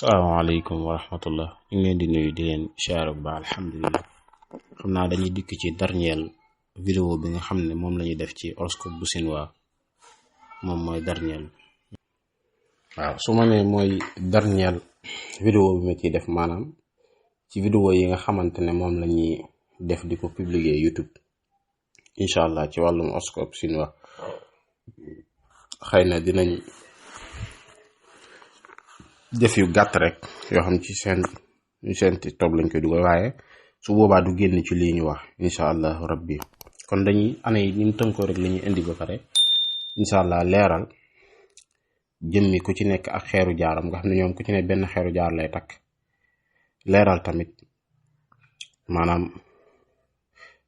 salaamaaleykum wa rahmatullah ñu ngi leen di nuyu di leen siyaare bu baax alhamdulilah. xam naa dañuy dikk ci dernier vidéo bi nga xam ne moom la ñuy def ci horoscope bu chinois moom mooy dernier waaw su ma nee mooy dernier vidéo bi ma ciy def maanaam ci vidéo yi nga xamante ne moom la ñuy def di ko publier YouTube incha allah ci wàllum horoscope chinois. xëy na dinañ def yu gàtt rek yoo xam ci seen TikTok lañ koy dugal, waaye su boobaa du génn ci lii ñu wax incha allah rabbi. kon dañuy année yi ñu tënkoo rek la ñuy indi ba pare incha allah leeral jëmmi ku ci nekk ak xeeru jaaram nga xam ne ñoom ku ci ne benn xeeru jaar lay takk. leeral tamit maanaam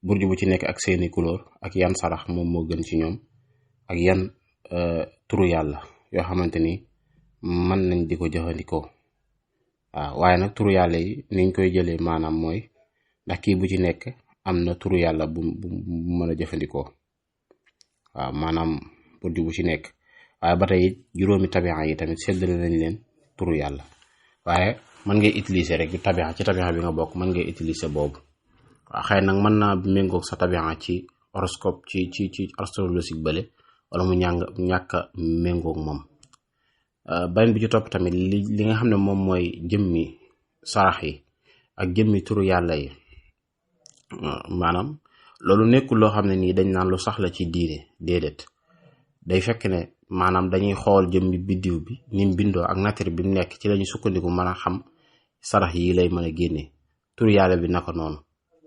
burju bu ci nekk ak seeni couleur ak yan sarax moom moo gën ci ñoom ak yan turu yàlla yoo xamante ni mën nañ di ko jëfandikoo. waaw waaye nag turu yàlla yi niñ koy jëlee maanaam mooy ndax kii bu ci nekk am na turu yàlla bu mën a jëfandikoo. waaw maanaam burju bu ci nekk waaye ba tey juróomi tabixa yi tamit seddale nañ leen turu yàlla, waaye mën ngay utiliser rek tabixa ci tabixa bi nga bokk mën ngay utiliser boobu. waaw xëy nag mën naa méngoog sa tabixa ci horoscope ci astrologique bële wala mu ñàkk a méngoog moom. beneen bi ci topp tamit li nga xam ne moom mooy jëmmi sarax yi ak jëmmi turu yàlla yi maanaam loolu nekkul loo xam ne nii dañ naan lu saxla ci diine déedéet. day fekk ne maanaam dañuy xool jëmmi biddiw bi ni mu bindoo ak nature bi mu nekk ci lañu sukkandiku mën a xam sarax yi lay mën a génne. turu yàlla bi naka noonu,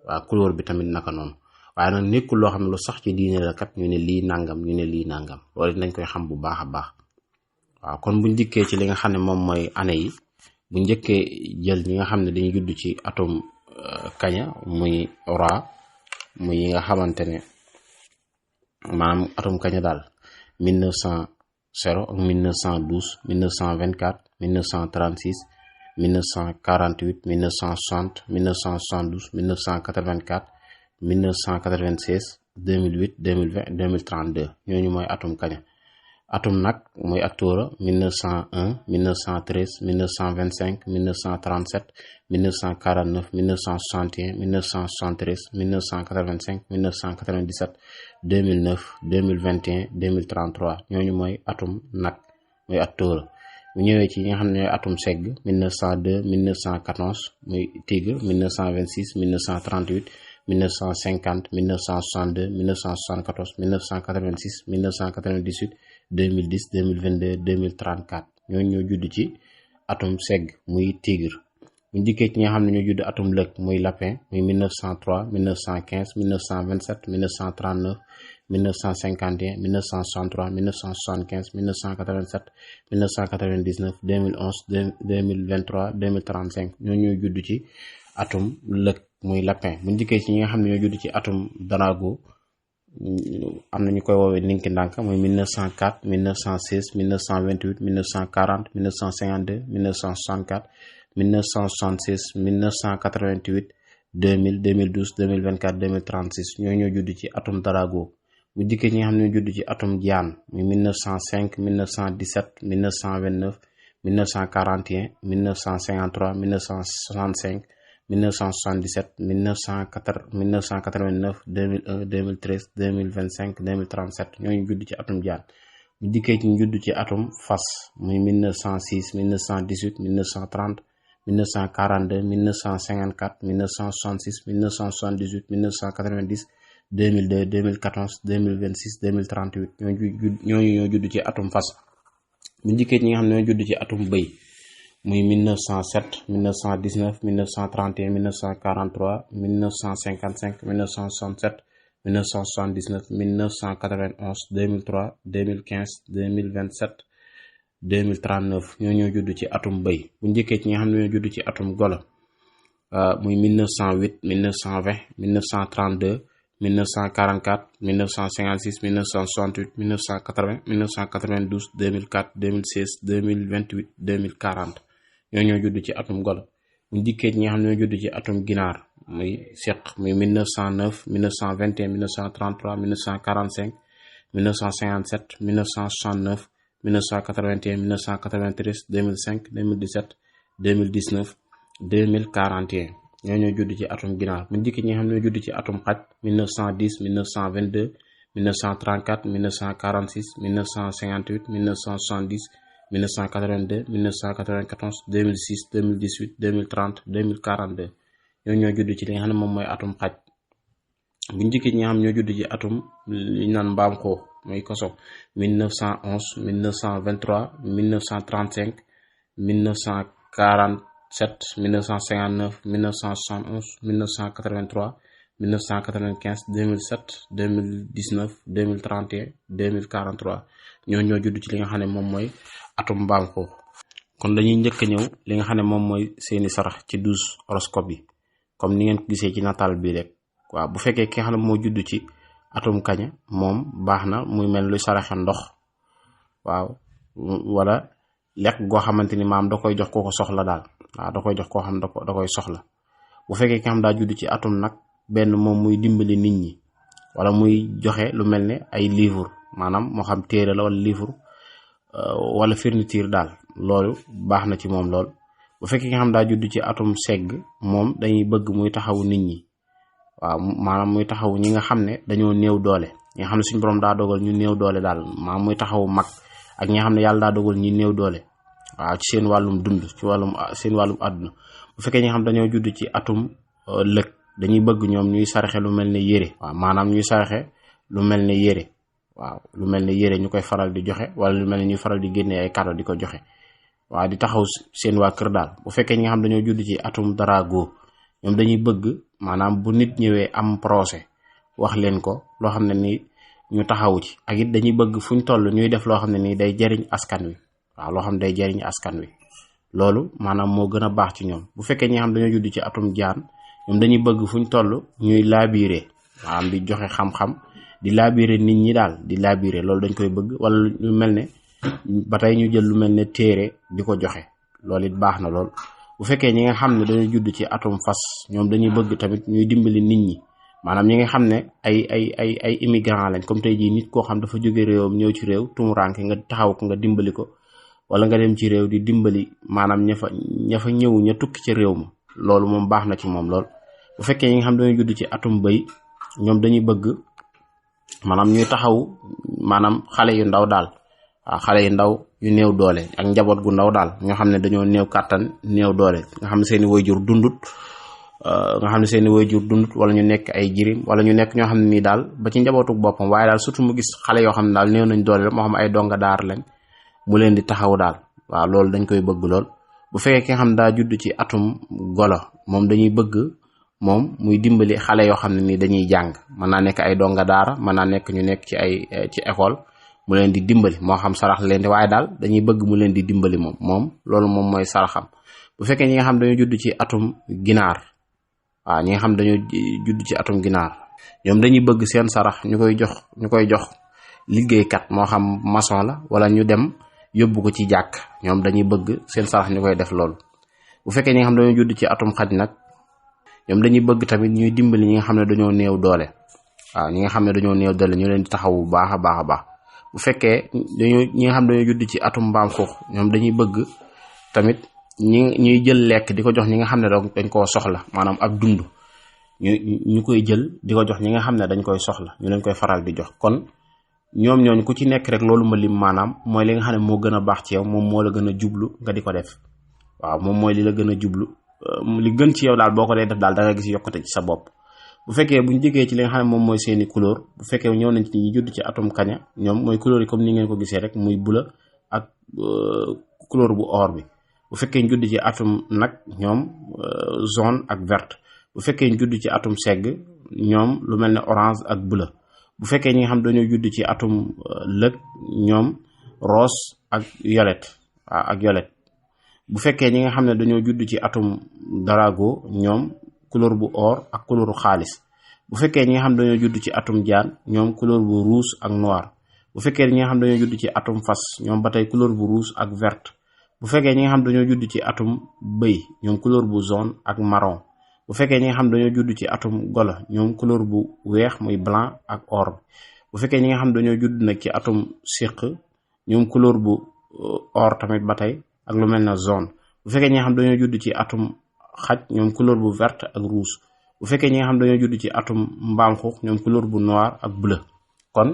waaw couleur bi tamit naka noonu, waaye nag nekkul loo xam ne lu sax ci diine la kat ñu ne lii nangam ñu ne lii nangam, loolu dañ koy xam bu baax a baax. waaw kon buñ dikkee ci li nga xam ne moom mooy année yi, bu njëkkee jël ñi nga xam ne dañuy judd ci atum kaña muy ra muy yi nga xamante ne maanaam atum kaña daal 1900 ak 1912 1924 1936 1948 1960 1972 1984 1996 2008 2020 2032 ñooñu mooy atum kaña. atum nag mooy aktoora 1901 1913 1925 1937 1949 1961 1973 1985 1997 2009 2021 2033 ñooñu mooy atum nag mooy aktoora. bu ñëwee ci ñi nga xam ne ñooy atum segg 1902 1914 muy tigre 1926 1938 1950 1962 1974 1986 1998 2010 2022 2034 ñooñu ñoo judd ci atum segg muy tigre. bu njëkkee ci ñi nga xam ne ñoo judd atum lëg muy lapin muy 1903 1915 1927 1939 1951 1963 1975 1987 1999 2011 2023 2035 ñooñu ñoo judd ci atum lëg muy lapin. bu njëkkee ci ñi nga xam ne ñoo judd ci atum drago am na ñu koy woowee ninki ndànk muy 1904 1916 1928 1940 1952 1964 1976 1988 2000 2012 2024 2036 ñoo ñoo judd ci atum drago. bu dikkee ñi nga xam ne ñoo judd ci atum jaan muy 1905 1917 1929 1941 1953 1965 1977 1989 2001 2013 2025 2037 ñooñu judd ci atum jaan. bu dikkee ci ñu judd ci atum fas muy 1906 1918 1930 1942 1954 1966 1978 1990 2002 2014 2026 2038 ñooñu ñoo judd ci atum fas. bu dikkee ñi nga xam ne ñoo judd ci atum bëy muy 1907 1919 1931 1943 1955 1967 1979 1991 2003 2015 2027 2039 ñoo judd ci atum bëy. bu njëkkee ci ñi nga xam ne ñoo judd ci atum golo muy 1908 1920 1932 1944 1956 1968 1980 1992 2004 2016 2028 2040 ñoo judd ci atum golo. bu njëkkee ci ñi nga xam ne ñoo judd ci atum ginaar muy seq muy 1909 1921 1933 1945 1957 1969 1981 1993 2005 2017 2019 2041 ñoo ñoo judd ci atum ginaar. bu njëkk ñi nga xam ne ñoo judd ci atum xaj 1910 1922 1934 1946 1958 1970 1982 1994 2006 2018 2030 2042 ñoo ñoo judd ci li nga xam ne moom mooy atum xaj. bu njëkk ñi nga xam ñoo judd ci atum li ñu naan mbaam xuux mooy koso 1911 1923 1935 1947 1959 1971 1983 1995 2007 2019 2031 2043 ñoo ñoo judd ci li nga xam ne moom mooy atum mbaam xuux. kon dañuy njëkk a ñëw li nga xam ne moom mooy seeni sarax ci 12 horoscope yi comme ni ngeen ko gisee ci nataal bi rek. waaw bu fekkee ki nga xam ne moo judd ci atum kaña moom baax na muy mel luy saraxe ndox waaw wala lekk goo xamante ni maam da koy jox koo ko soxla daal waaw da koy jox koo xam da koy soxla. bu fekkee ki nga xam daa judd ci atum nag benn moom muy dimbali nit ñi wala muy joxe lu mel ne ay livre maanaam moo xam téere la wala livre wala fourniture daal loolu baax na ci moom lool. bu fekkee ki nga xam daa judd ci atum segg moom dañuy bëgg muy taxawu nit ñi waaw maanaam muy taxaw ñi nga xam ne dañoo néew doole ñi nga xam ne suñu borom daa dogal ñu néew doole daal maanaam muy taxaw mag ak ñi nga xam ne yàlla daa dogal ñi néew doole waaw ci seen wàllum dund ci seen wàllum àdduna. bu fekkee ñi nga xam dañoo judd ci atum lëg dañuy bëgg ñoom ñuy saraxe lu mel ne yére waaw maanaam ñuy saraxe lu mel ne yére waaw lu mel ne yére ñu koy faral di joxe wala lu mel ne ñuy faral di génnee ay cadeau di ko joxe waaw di taxaw seen waa kër daal. bu fekkee ñi nga xam dañoo judd ci atum darago ñoom dañuy bëgg maanaam bu nit ñëwee am procès wax leen ko loo xam ne ni ñu taxawu ci ak it dañuy bëgg fuñ toll ñuy def loo xam ne nii day jariñ askan wi waaw loo xam ne day jariñ askan wi loolu maanaam moo gën a baax ci ñoom. bu fekkee ñi nga xam dañoo judd ci atum jaan ñoom dañuy bëgg fuñ toll ñuy laabiré maanaam di joxe xam-xam di laabiré nit ñi daal di laabiré loolu dañ koy bëgg wala lu mel ne ba tey ñu jël lu mel ne téere di ko joxe loolu it baax na lool. bu fekkee ñi nga xam ne dañoo judd ci atum fas ñoom dañuy bëgg tamit ñuy dimbali nit ñi maanaam ñi nga xam ne ay immigrant lañ comme tey jii nit koo xam dafa jóge réewam ñëw ci réew tumuranke nga taxaw ko nga dimbali ko wala nga dem ci réew di dimbali maanaam ña fa ñëw ña tukki ci réew ma loolu moom baax na ci moom lool. bu fekkee ñi nga xam dañoo judd ci atum bëy ñoom dañuy bëgg maanaam ñuy taxaw maanaam xale yu ndaw daal waaw xale yu ndaw yu néew doole ak njaboot gu ndaw daal ñoo xam ne dañoo néew kàttan néew doole nga xam ne seeni waajur dundut wala ñu nekk ay jirim wala ñu nekk ñoo xam ne nii daal ba ci njabootu boppam waaye daal surtout mu gis xale yoo xam ne daal néew nañ doole moo xam ay donga daar lañ mu leen di taxaw daal waaw loolu dañ koy bëgg lool. bu fekkee ki nga xam ne daa judd ci atum golo moom dañuy bëgg moom muy dimbali xale yoo xam ne nii dañuy jàng mën naa nekk ay donga daara mën naa nekk ñu nekk ci école mu leen di dimbali moo xam sarax leen di waaye daal dañuy bëgg mu leen di dimbali moom loolu moom mooy saraxam. bu fekkee ñi nga xam dañoo judd ci atum ginaar waaw ñi nga xam dañoo judd ci atum ginaar ñoom dañuy bëgg seen sarax ñu koy jox liggéeykat moo xam maçon la wala ñu dem yóbbu ko ci jàkk ñoom dañuy bëgg seen sarax ñu koy def loolu. bu fekkee ñi nga xam dañoo judd ci atum xaj nag ñoom dañuy bëgg tamit ñuy dimbali ñi nga xam ne dañoo néew doole waaw ñi nga xam ne dañoo néew doole ñu leen di taxaw bu baax a baax a baax. bu fekkee ñi nga xam dañoo judd ci atum mbaam xuux ñoom dañuy bëgg tamit ñuy jël lekk di ko jox ñi nga xam ne dañ koo soxla maanaam ak dund ñu koy jël di ko jox ñi nga xam ne dañ koy soxla ñu leen koy faral di jox. kon ñoom ñooñu ku ci nekk rek loolu ma lim maanaam mooy li nga xam ne moo gën a baax ci yow moom moo la gën a jublu nga di ko def waaw moom mooy li la gën a jublu li gën ci yow daal boo ko dee def daal da nga gis yokkute ci sa bopp. bu fekkee buñ jógee ci li nga xam ne moom mooy seeni couleur bu fekkee ñëw nañ ci ñi judd ci atum kaña ñoom mooy couleur yi comme ni ngeen ko gisee rek muy bula ak couleur bu or bi. bu fekkee ñu judd ci atum nag ñoom jaune ak verte. bu fekkee ñu judd ci atum segg ñoom lu mel ne orange ak bleu. bu fekkee ñi nga xam dañoo judd ci atum lëg ñoom rose ak violet ak violet. bu fekkee ñi nga xam ne dañoo judd ci atum darago ñoom couleur bu or ak couleur xaalis. bu fekkee ñi nga xam dañoo judd ci atum jaan ñoom couleur bu rouge ak noir. bu fekkee ñi nga xam dañoo judd ci atum fas ñoom ba tey couleur bu rouge ak verte. bu fekkee ñi nga xam dañoo judd ci atum bëy ñoom couleur bu jaune ak marron. bu fekkee ñi nga xam dañoo judd ci atum golo ñoom couleur bu weex muy blanc ak or. bu fekkee ñi nga xam dañoo judd nag ci atum siq ñoom couleur bu or tamit ba tey ak lu mel ne jaune. bu fekkee ñi nga xam dañoo judd ci atum xaj ñoom couleur bu verte ak rouge bu fekkee ñi nga xam dañoo judd ci atum mbaam xuux ñoom couleur bu noir ak bleu kon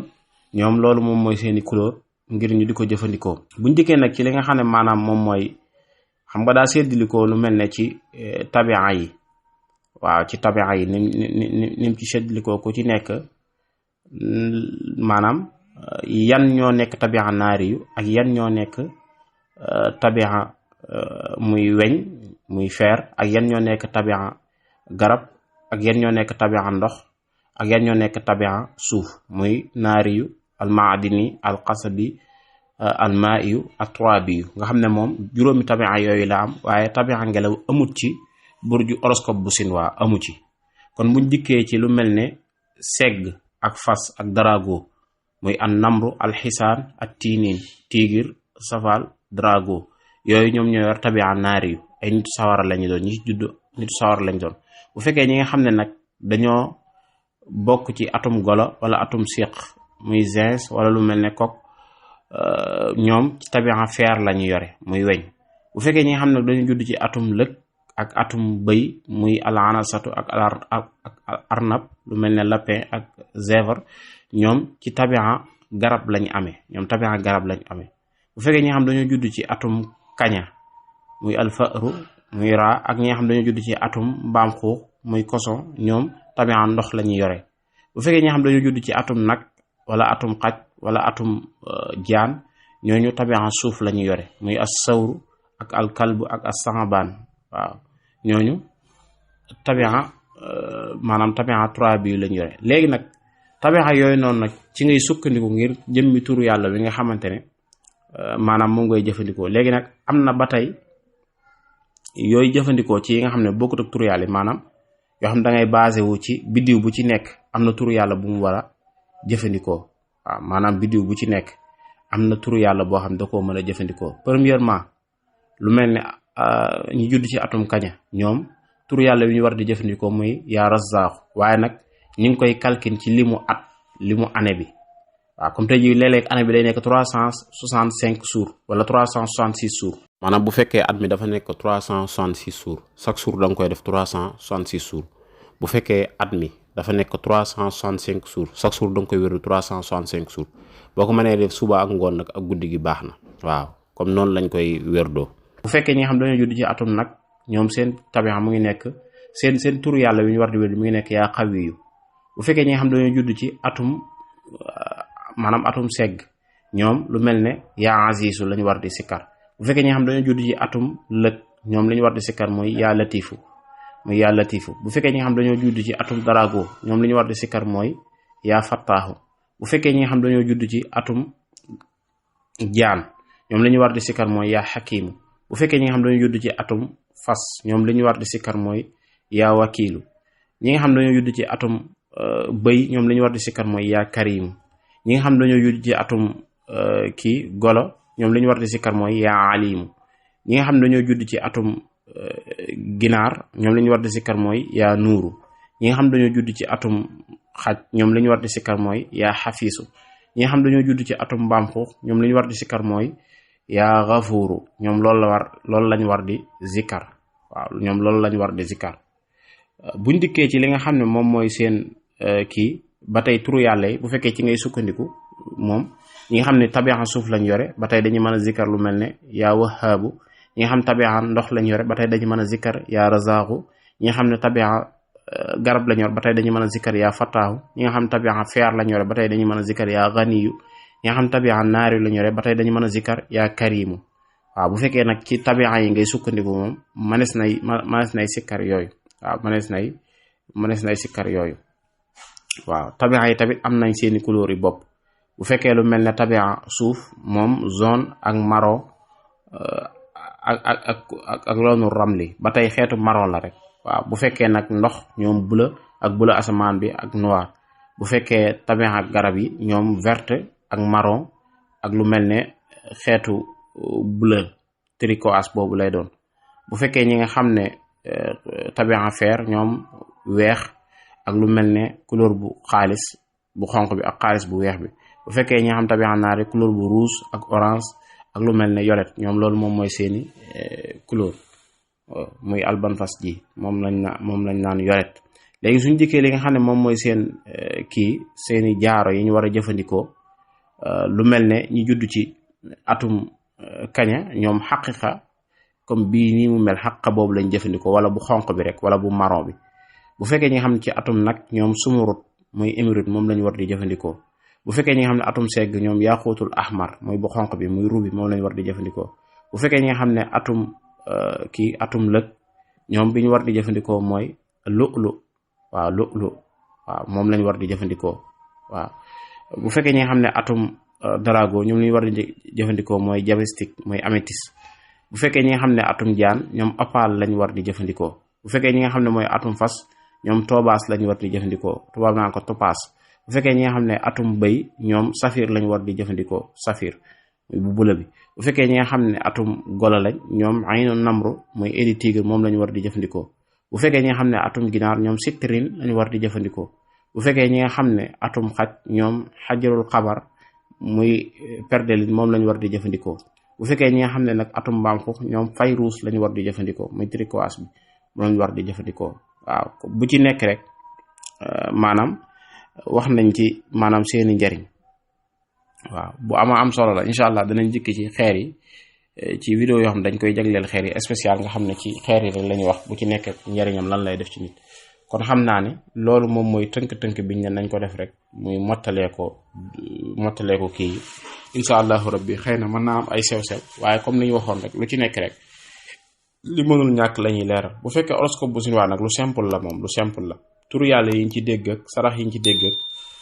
ñoom loolu moom mooy seeni couleur ngir ñu di ko jëfandikoo. buñ dikkee nag ci li nga xam ne maanaam moom mooy xam nga daa séddalikoo lu mel ne ci tabia yi waaw ci tabia yi nim ci séddalikoo ku ci nekk maanaam yan ñoo nekk tabia naari yu ak yan ñoo nekk tabia muy weñ muy fer ak yan ñoo nekk tabia garab ak yan ñoo nekk tabia ndox ak yan ñoo nekk tabia suuf muy naari yu almaadini alqasabi almaiyu atrabiyu nga xam ne moom juróomi tabia yooyu la am waaye tabia ngelaw amut ci burju horoscope bu sinwaa amu ci. kon buñ dikkee ci lu mel ne segg ak fas ak darago muy an namru alxisaan ak tiinin tigir safal drago yooyu ñoom ñoo yor tabia naari yu ay nit sawara lañu doon ñi ci judd nit sawara lañu doon. bu fekkee ñi nga xam ne nag dañoo bokk ci atum golo wala atum siq muy zins wala lu mel ne coq ñoom ci tabia fer lañu yore muy weñ. bu fekkee ñi nga xam ne dañu judd ci atum lëg ak atum bëy muy al anasatu ak arnab lu mel ne lapin ak zèbre ñoom ci tabia garab lañu amee ñoom tabia garab lañu amee. bu fekkee ñi nga xam dañoo judd ci atum kaña muy alfaru muy raa ak ñi nga xam dañoo judd ci atum mbaam xuux muy coson ñoom tabia ndox la ñuy yore. bu fekkee ñi nga xam dañoo judd ci atum nag wala atum xaj wala atum jaan ñooñu tabia suuf la ñuy yore muy as sawru ak al kalbu ak as saxabaan waaw ñooñu tabia maanaam tabia 3 bi lañu yore. léegi nag tabia yooyu noonu nag ci ngay sukkandiku ngir jëmmi turu yàlla bi nga xamante ne maanaam moom ngay jëfandikoo. léegi nag am na ba tey yooyu jëfandikoo ci yi nga xam ne bokkut ak turu yàlla maanaam yoo xam da ngay basé wu ci biddiw bu ci nekk am na turu yàlla bu mu war a jëfandikoo waaw maanaam biddiw bu ci nekk am na turu yàlla boo xam da koo mën a jëfandikoo. premièrement lu mel ne ñu judd ci atum kaña ñoom turu yàlla wi ñu war di jëfandikoo muy yaa razaaxu waaye nag ñu ngi koy calcul ci limu année bi waaw comme tey jii léeg-léeg année bi day nekk 365 jours wala 366 jours. maanaam bu fekkee at mi dafa nekk 366 jours chaque jour da nga koy def 366 jours bu fekkee at mi dafa nekk 365 jours chaque jour da nga koy wéru 365 jours boo ko mënee def suba ak ngoon nag ak guddi gi baax na waaw comme noonu lañ koy wérdoo. bu fekkee ñi nga xam dañoo judd ci atum nag ñoom seen tabia mu ngi nekk seen turu yàlla wi ñu war di wér mu ngi nekk yaa xawiyu. bu fekkee ñi nga xam dañoo judd ci atum maanaam atum segg ñoom lu mel ne yaa azizu lañu war di sikkar. bu fekkee ñi nga xam dañoo judd ci atum lëg ñoom li ñu war di sikkar mooy yaa latifu muy yaa latifu. bu fekkee ñi nga xam dañoo judd ci atum darago ñoom li ñu war di sikkar mooy yaa fattaahu. bu fekkee ñi nga xam dañoo judd ci atum jaan ñoom li ñu war di sikkar mooy yaa xakimu. bu fekkee ñi nga xam dañoo judd ci atum fas ñoom li ñu war di sikkar mooy yaa wakiilu. ñi nga xam dañoo judd ci atum bëy ñoom li ñu war di sikkar mooy yaa karimu. ñi nga xam dañoo judd ci atum golo ñoom li ñu war di sikkar mooy yaa alimu. ñi nga xam dañoo judd ci atum ginaar ñoom li ñu war di sikkar mooy yaa nuuru. ñi nga xam dañoo judd ci atum xaj ñoom li ñu war di sikkar mooy yaa xafiisu. ñi nga xam dañoo judd ci atum mbaam xuux ñoom li ñu war di sikkar mooy yaa gafuuru. ñoom loolu lañ war di zikkar waaw ñoom loolu lañ war di zikkar. buñ dikkee ci li nga xam ne moom mooy seen ba tey turu yàlla yi bu fekkee ci ngay sukkandiku moom ñi nga xam ne tabia suuf lañ yore ba tey dañuy mën a zikkar lu mel ne yaa wahaabu. ñi nga xam tabia ndox lañ yore ba tey dañuy mën a zikkar yaa razaaxu. ñi nga xam ne tabia garab lañ yore ba tey dañuy mën a zikkar yaa fattaahu. ñi nga xam ne tabia feer lañ yore ba tey dañuy mën a zikkar yaa ganiyu. ñi nga xam ne tabia naari lañ yore ba tey dañuy mën a zikkar yaa karimu. waaw bu fekkee nag ci tabia yi ngay sukkandiku moom mënees nay sikkar yooyu waaw mënees nay sikkar yooyu. waaw tabia yi tamit am nañ seeni couleur yi bopp. bu fekkee lu mel ne tabia suuf moom jaune ak marron ak loonu ramli ba tey xeetu marron la rek. waaw bu fekkee nag ndox ñoom bleu ak bleu asamaan bi ak noir. bu fekkee tabia ak garab yi ñoom verte ak marron ak lu mel ne xeetu bleu turquoise boobu lay doon. bu fekkee ñi nga xam ne tabia fer ñoom weex ak lu mel ne couleur bu xaalis bu xonq bi ak xaalis bu weex bi. bu fekkee ñi nga xam tabia naari couleur bu rouge ak orange ak lu mel ne yolet ñoom loolu moom mooy seeni couleur muy albanfas ji moom lañ naan yolet. léegi suñ dikkee li nga xam ne moom mooy seen seeni jaaro yi ñu war a jëfandikoo lu mel ne ñu judd ci atum kaña ñoom xaqiqa comme bii nii mu mel xaqiqa boobu lañ jëfandikoo wala bu xonq bi rek wala bu marron bi. bu fekkee ñi nga xam ne ci atum nag ñoom sumurut muy émirut moom lañ war di jëfandikoo. bu fekkee ñi nga xam ne atum segg ñoom yaaquutul ahmar muy bu xonq bi muy rubi moom lañ war di jëfandikoo. bu fekkee ñi nga xam ne atum lëg ñoom bi ñu war di jëfandikoo mooy lu'lu waaw lu'lu waaw moom lañ war di jëfandikoo waaw. bu fekkee ñi nga xam ne atum darago ñoom lañ war di jëfandikoo mooy diabètique mooy améthyste. bu fekkee ñi nga xam ne atum jaan ñoom opale lañ war di jëfandikoo. bu fekkee ñi nga xam ne mooy atum fas ñoom toobaas lañ war di jëfandikoo tubaab naa ko topaas. bu fekkee ñi nga xam ne atum bëy ñoom safir lañ war di jëfandikoo safir bu bula bi. bu fekkee ñi nga xam ne atum golo lañ ñoom aynu namru mooy édi tigre moom lañ war di jëfandikoo. bu fekkee ñi nga xam ne atum ginaar ñoom citrine lañ war di jëfandikoo. bu fekkee ñi nga xam ne atum xaj ñoom xajarul xabar muy perdeline moom lañ war di jëfandikoo. bu fekkee ñi nga xam ne nag atum mbaam xuux ñoom fayruus lañ war di jëfandikoo muy turquoise bi moom lañ war di jëfandikoo. waaw bu ci nekk rek maanaam wax nañ ci maanaam seeni njariñ. waaw bu am solo la incha allah danañ jikki ci xeer yi ci vidéo yoo xam dañ koy jagleel xeer yi spécial nga xam ne ci xeer yi rek la ñuy wax bu ci nekk njariñam lan lay def ci nit. kon xam naa ne loolu moom mooy tënk-tënk biñ ne nañ ko def rek muy mottalee ko kii yi incha allahu rabbi xëy na mën naa am ay sew-sew waaye comme ni ñu waxoon rek lu ci nekk rek li mënul ñàkk la ñuy leeral. bu fekkee horoscope bu chinois nag lu simple la moom lu simple la turu yàlla yi ñu ci dégg ak sarax yi ñu ci dégg ak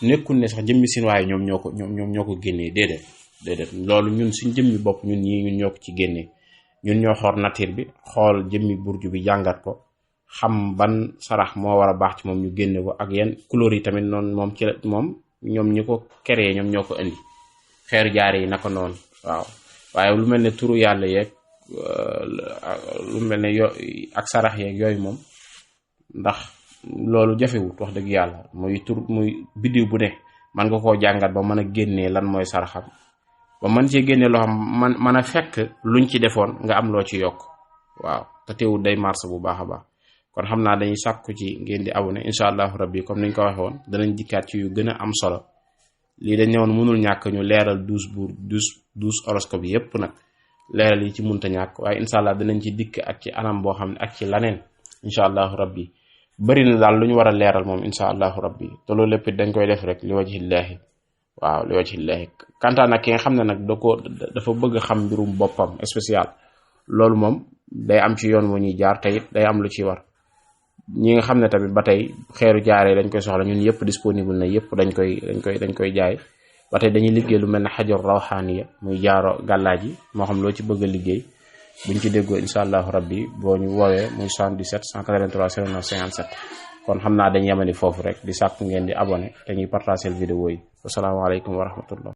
nekkul ne sax jëmmi chinois yi ñoom ñoo ko génnee déedéet loolu ñun suñ jëmmi bopp ñun ñoo ko ci génnee. ñun ñoo xool nature bi xool jëmmi burju bi jàngat ko xam ban sarax moo war a baax ci moom ñu génne ko ak yenn couleur yi tamit noonu moom ci la moom ñoom ñi ko créé ñoom ñoo ko indi xeeru jaare yi naka noonu waaw. waaye lu mel ne turu yàlla yeeg lu mel ne ak sarax yeeg yooyu moom ndax loolu jafewut wax dëgg yàlla muy biddiw bu ne man nga koo jàngat ba mën a génnee lan mooy saraxam ba mën cee génnee loo xam man a fekk luñ ci defoon nga am loo ci yokk waaw te teewul day marché bu baax a baax. kon xam naa dañuy sàkku ci ngeen di abonné incha allahu rabbi comme niñ ko waxee woon danañ dikkaat ci yu gën a am solo lii dañ ñëwoon mënul ñàkk ñu leeral 12 horoscope yi yépp nag leeral yi ci munta ñàkk waaye incha allah danañ ci dikk ak ci anam boo xam ne ak ci laneen incha allahu rabbi bëri na daal lu ñu war a leeral moom incha allahu rabbi te loolu lépp dañ koy def rek li wajhillaahi waaw li wajhillaahi kantaa nag ki nga xam ne nag dafa bëgg a xam mbirum boppam spécial loolu moom day am ci yoon wu ñuy jaar te it day am lu ci war. ñi nga xam ne tamit ba tey xeeru jaaree dañ koy soxla ñun yëpp disponible na yëpp dañ koy jaay ba tey dañuy liggéey lu mel ne xajar rawxaaniya muy jaaro gàllaaj yi moo xam loo ci bëgg a liggéey buñ ci déggoo incha allahu rabbi boo ñu woowee muy 77 183 09 57 kon xam naa dañ yemani foofu rek di sàkk ngeen di abonné te ñuy partager vidéo yi wasalaamaaleykum wa rahmatullah